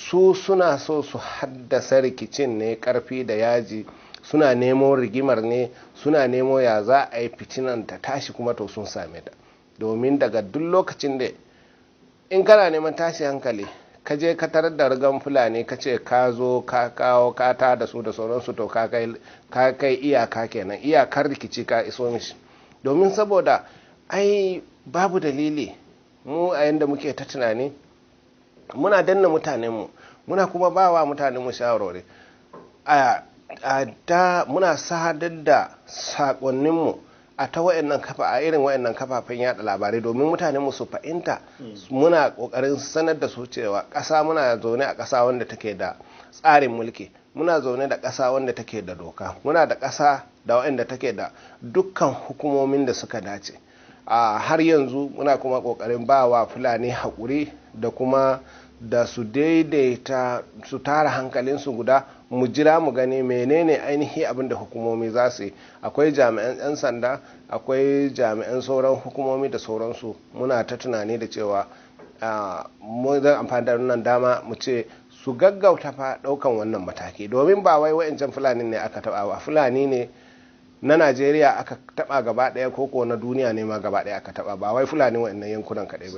Su suna so su haddasa rikicin ne karfi da yaji, suna nemo rigimar ne, suna nemo ya za a yi fitinan ta tashi, kuma to sun same ta. Domin daga duk lokacin da in kana neman tashi hankali, ka je ka tarar da rigan Fulani, ka ce ka zo ka kawo kata da su da sauransu, to ka kai iyaka kenan, iyakar rikici ka iso mishi. Domin saboda ai babu dalili. Mu a yanda muke ta tunani, muna danna mutanenmu, muna kuma ba wa mutanenmu shawarwari, a da muna sadar da saƙonninmu a ta wayannan kafa, a irin wayannan kafafen yada labarai, domin mutane mu su fahimta. Muna kokarin sanar da su cewa ƙasa, muna zaune a ƙasa wanda take da tsarin mulki, muna zaune da ƙasa wanda take da doka, muna da ƙasa da wayanda take da dukkan hukumomin da suka dace. A har yanzu muna kuma kokarin ba wa Fulani haƙuri da kuma da su daidaita, su tara hankalinsu guda, mu jira mu gani menene ainihi abin da hukumomi za su yi. Akwai jami'an 'yan sanda, akwai jami'an sauran hukumomi da sauransu. Muna ta tunani da cewa mu zan amfani da wannan dama mu ce su gaggauta fa daukan wannan mataki, domin ba wai wa'ancan Fulani ne aka taba ba, Fulani ne na Najeriya aka taba gaba daya, koko na duniya ne ma gaba daya aka taba, ba wai Fulani wa'annan yankunan kadai ba.